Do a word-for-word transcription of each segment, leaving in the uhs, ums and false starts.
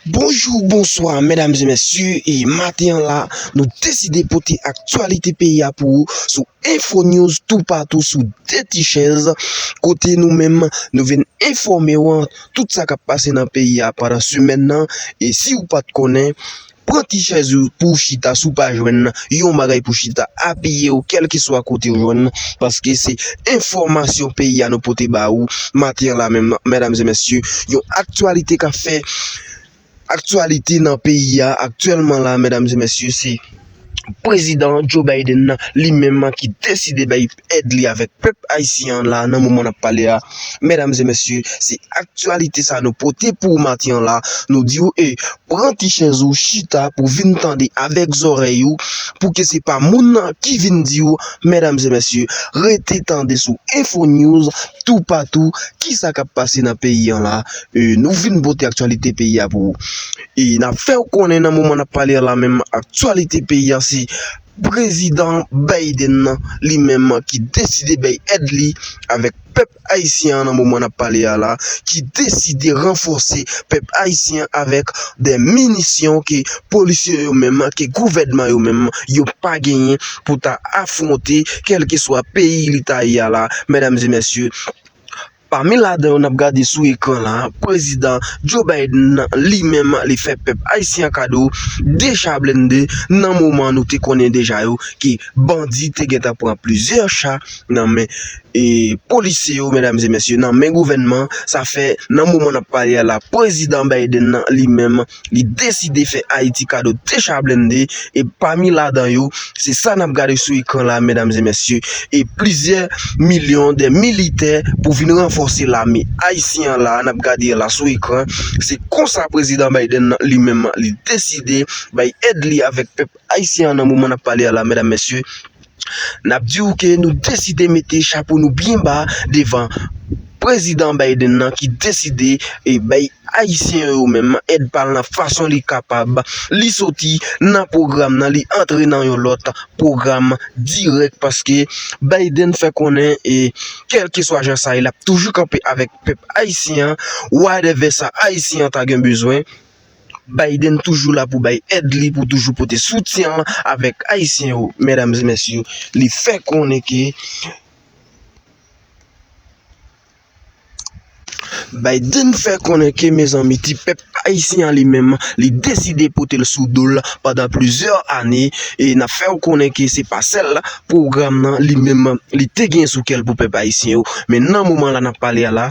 Bonjou, bonswa, medam e mesye, e maten an la, nou deside pote aktyalite peyi a pou ou sou Info News toupatou sou de ti chèz, kote nou menm, nou vin enfòme w an tout sa k ap pase nan peyi a pandan semèn nan, e si w pa t konnen, pran ti chèz ou pou w chita si w pa jwenn yon bagay pou chita apiye w, kèlkeswa kote w jwenn, paske se enfòmasyon peyi a nou pote ba ou maten an la menm, medam e mesye, yon aktyalite k ap fè aktyalite nan peyi a aktyèlman la, medam e mesye, se prezidan Joe Biden nan li menm ki deside bay èd li avèk pèp ayisyen an la nan moman n ap pale a. Medam e mesye, se aktyalite sa nou pote pou ou maten an la. Nou di w, e, pran ti chèz ou, chita pou vin tande avèk zòrèy ou, pou ke se pa moun nan ki vin di w, medam e mesye, rete tande sou Info News toupatou, kisa k ap pase nan peyi an la. E, nou vin pote aktyalite peyi a pou ou. E n ap fè w konnen nan moman n ap pale a la menm, aktyalite peyi a se prezidan Biden nan li menm ki deside bay èd li avèk pèp ayisyen an nan moman n ap pale a la, ki deside ranfòse pèp ayisyen avèk de minisyon ke polisye yo menm, ke gouvènman yo menm, yo pa genyen pou ta afwonte kèlkeswa peyi li ta ye a la, medam e mesye. Pami ladan yo n ap gade sou ekran la, prezidan Joe Biden nan li menm li fè pèp ayisyen an kado de cha blende nan moman nou te konnen deja yo ke bandi te gentan pran plizyè cha nan men, e, polisye yo, medam e mesye, nan men gouvènman. Sa fè nan moman n ap pale a la, prezidan Biden nan li menm li deside fè Ayiti kado de cha blende, e pami ladan yo, se sa n ap gade sou ekran la, medam e mesye, e plizyè milyon de militè pou vin ranfòse lame ayisyen an la, n ap gade la sou ekran. Se konsa prezidan Biden nan li menm li deside bay èd li avèk pèp ayisyen an nan moman n ap pale a la, medam, mesye. N ap di w ke nou deside mete chapo nou byen ba devan prezidan Biden nan ki deside, e, bay ayisyen yo menm èd pa l nan fason li kapab. Li soti nan pwogram nan, li antre nan yon lòt pwogram dirèk, paske Biden fè konnen, e, kèlkeswa jan sa ye, l ap toujou kanpe avèk pèp ayisyen an, whatever sa ayisyen an ta gen bezwen. Biden toujou la pou bay èd li, pou toujou pote soutyen l avèk ayisyen yo, medam e mesye. Li fè konnen ke, Biden fè konnen ke, mezanmi, ti pèp ayisyen an li menm, li deside pote l sou do l pandan plizyè ane, e n ap fè w konnen ke se pa sèl pwogram nan li menm li te gen sou kè l pou pèp ayisyen yo. Men nan moman la n ap pale a la,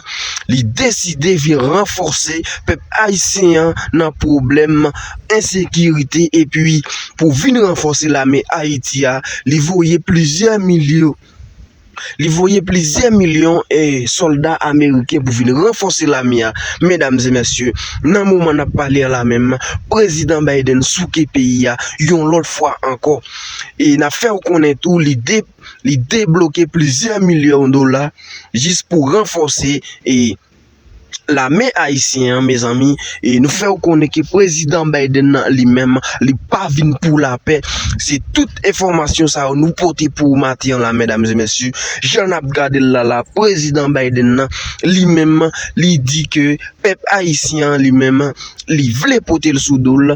li deside vin ranfòse pèp ayisyen an nan pwoblèm ensekirite, epi pou vin ranfòse lame Ayiti a, li voye plizyè milyon, li voye plizyè milyon, e, sòlda ameriken pou vin ranfòse lame a. Medam e mesye, nan moman n ap pale a la menm, prezidan Biden souke peyi a yon lòt fwa ankò. E n ap fè w konnen tou, li de-, li debloke plizyè milyon dola jis pou ranfòse, e, lame ayisyen an, mezanmi. E nou fè w konnen ke prezidan Biden nan li menm, li pa vin pou lapè. Se tout enfòmasyon sa yo nou pote pou ou maten an la, medam e mesye. Jan n ap gade l la, la, prezidan Biden nan, li menm, li di ke pèp ayisyen an, li menm, li vle pote l sou do l.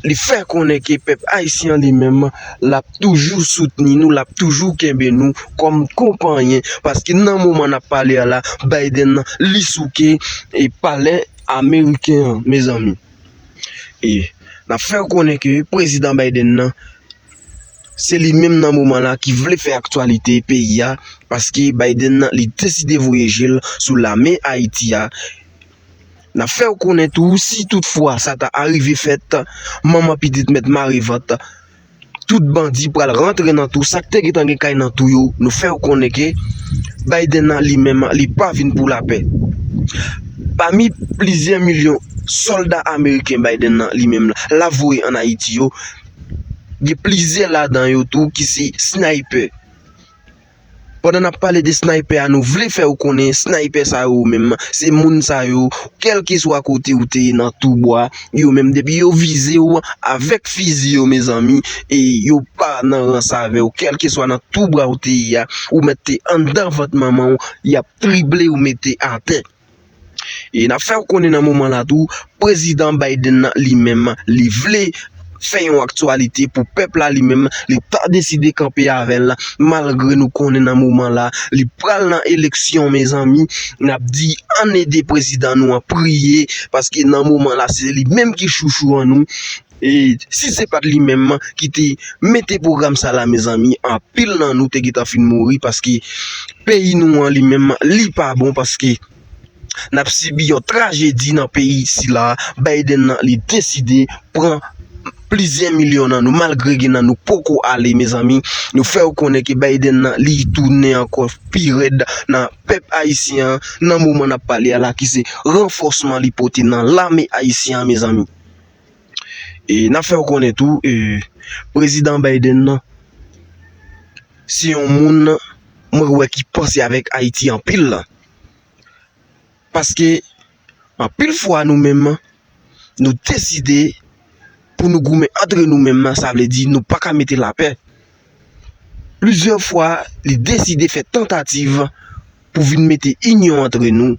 Li fè konnen ke pèp ayisyen an li menm, l ap toujou soutni nou, l ap toujou kenbe nou kòm konpanyen, paske nan moman n ap pale a la, Biden li souke, e, palè ameriken an, mezanmi. E n ap fè w konnen ke prezidan Biden nan, se li menm nan moman la ki vle fè aktyalite peyi a, paske Biden nan, li deside voye je l sou lame Ayiti a. N ap fè w konnen tou, si toutfwa sa ta arive fèt, manman pitit mèt mare vant, tout bandi pral rantre nan tou, sa k te gentan gen kay nan tou yo, nou fè w konnen ke Biden nan li menm, li pa vin pou lapè. Pami plizyè milyon sòlda ameriken Biden nan li menm la, l ap voye ann Ayiti yo, gen plizyè ladan yo tou ki se snaypè. Pandan n ap pale de snaypè a, nou vle fè w konnen, snaypè sa yo menm, se moun sa yo, kèlkeswa kote ou te ye nan toubwa, yo menm, depi yo vize w avèk fizi yo, mezanmi, e yo pa nan rans avè w, kèlkeswa nan toubwa ou te ye a, ou mèt te anndan vant manman w, y ap trible w mete atè. E n ap fè w konnen nan moman la tou, prezidan Biden nan li menm, li vle fè yon aktyalite pou pèp la li menm, li ta deside kanpe avè l, malgre nou konnen nan moman la, li pral nan eleksyon, mezanmi, n ap di, ann ede prezidan nou an priye, paske nan moman la, se li menm ki chouchou an nou. E si se pa t li menm ki te mete pwogram sa la, mezanmi, anpil nan nou te gentan fin mouri, paske peyi nou an li menm, li pa bon, paske n ap sibi yon trajedi nan peyi sila. Biden nan, li deside pran plizyè milyon nan nou, malgre gen nan nou poko ale, mezanmi. Nou fè w konnen ke Biden nan, li tounen ankò pi rèd nan pèp ayisyen an, nan moman n ap pale a la, ki se ranfòsman li pote nan lame ayisyen an, mezanmi. E n ap fè w konnen tou, e, prezidan Biden nan, se yon moun mwen wè ki panse avèk Ayiti anpil. Paske anpil fwa nou menm, nou deside pou nou goumen antre nou menm, sa vle di nou pa ka mete lapè. Plizyè fwa, li deside fè tantativ pou vin mete inyon antre nou.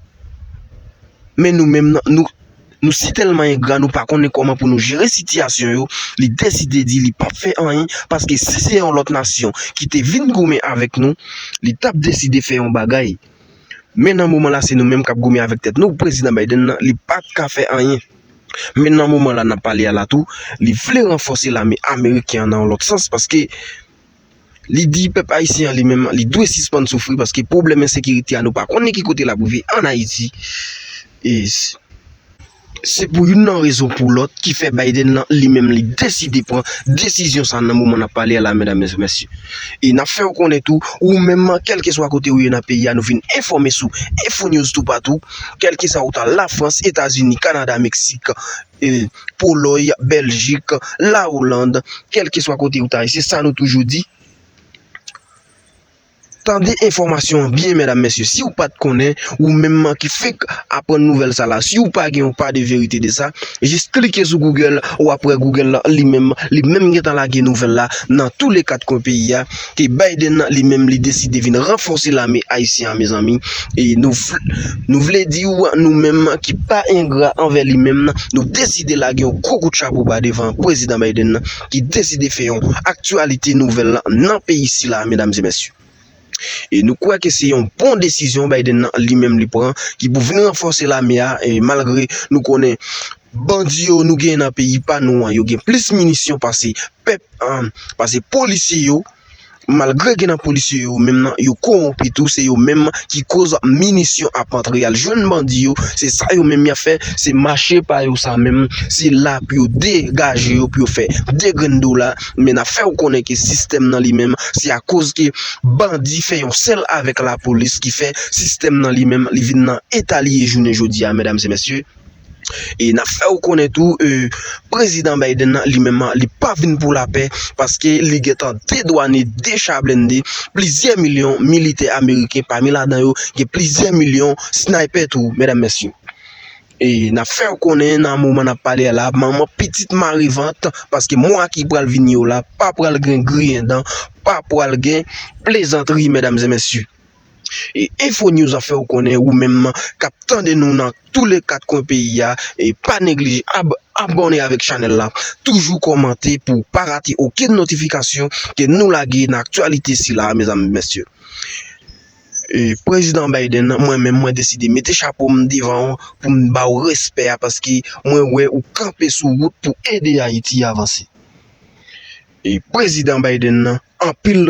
Men nou menm, nou, nou si tèlman engra, nou pa konnen kòman pou nou jere sitiyasyon yo. Li deside di li p ap fè anyen, paske si se yon lòt nasyon ki te vin goumen avèk nou, li t ap deside fè yon bagay. Men nan moman la, se nou menm k ap goumen avèk tèt nou. Prezidan Biden nan, li pa t ka fè anyen. Men nan moman la, n ap pale a la tou, li vle ranfòse lame ameriken an nan yon lòt sans, paske li di pèp ayisyen an li menm, li dwe sispann soufri, paske pwoblèm ensekirite a, nou pa konnen ki kote l ap rive ann Ayiti. E s-, se pou youn nan rezon pou lòt ki fè Biden lan, li menm, li deside pran desizyon sa nan moman n ap pale a la, medam, mesye. E n ap fè w konnen tou, ou menm, kèlkeswa kote ou ye nan peyi a, nou vin enfòme sou Info News toupatou, kèlkeswa ou ta Lafrans, Etazini, Kanada, Meksik, e, Polòy, Bèljik, Lawoland, kèlkeswa kote ou ta ye, se sa nou toujou di. Tande enfòmasyon an byen, medam, mesye. Si w pa t konnen, ou menm ki fenk aprann nouvèl sa la, si w pa gen yon pa de verite de sa, jis klike sou Google, w ap wè Google lan li menm, li menm gentan lage nouvèl la nan tou le kat kwen peyi a, ke Biden nan li menm li deside vin ranfòse lame ayisyen an, mezanmi. E nou, nou vle di w, nou menm ki pa engra anvè li menm, nou deside lage yon gwo kout chapo ba devan prezidan Biden nan, ki deside fè yon aktyalite nouvèl lan nan peyi sila, medam e mesye. E nou kwè ke se yon bon desizyon Biden nan li menm li pran, ki pou vin ranfòse lame a, e malgre nou konnen bandi yo nou gen nan peyi pa nou an, yo gen plis minisyon pase pèp, an, pase polisye yo. Malgre gen nan polisye yo menm nan, yo kowonpi tou, se yo menm ki koz minisyon ap antre al jwenn bandi yo, se sa yo menm y ap fè, se mache pa yo sa menm, se la pou yo degaje yo, pou yo fè de grenn dola. Men n ap fè w konnen ke sistèm nan li menm, se akoz ke bandi fè yon sèl avèk lapolis ki fè sistèm nan li menm, li vin nan eta li ye jounen jodi a, medam e mesye. E n ap fè w konnen tou, e, prezidan Biden nan, li menm, li pa vin pou lapè, paske li gentan dedwane de cha blende, plizyè milyon militè ameriken, pami ladan yo, gen plizyè milyon sniper tou, medam, mesye. E n ap fè w konnen nan moman n ap pale a la, manman pitit mare vant, paske mwa ki pral vini yo la, pa pral gen griyen dan, pa pral gen plezantri, medam e mesye. E Info News ap fè w konnen, ou menm k ap tande nou nan tou le kat kwen peyi a, e pa neglije ab-, abòne avèk chanèl la, toujou kòmante pou w pa rate okenn notifikasyon ke nou lage nan aktyalite sila, medam e mesye. E prezidan Biden, mwen menm, mwen deside mete chapo m devan w pou m ba w respè a, paske mwen wè ou kanpe sou wout pou ede Ayiti avanse. E prezidan Biden nan, anpil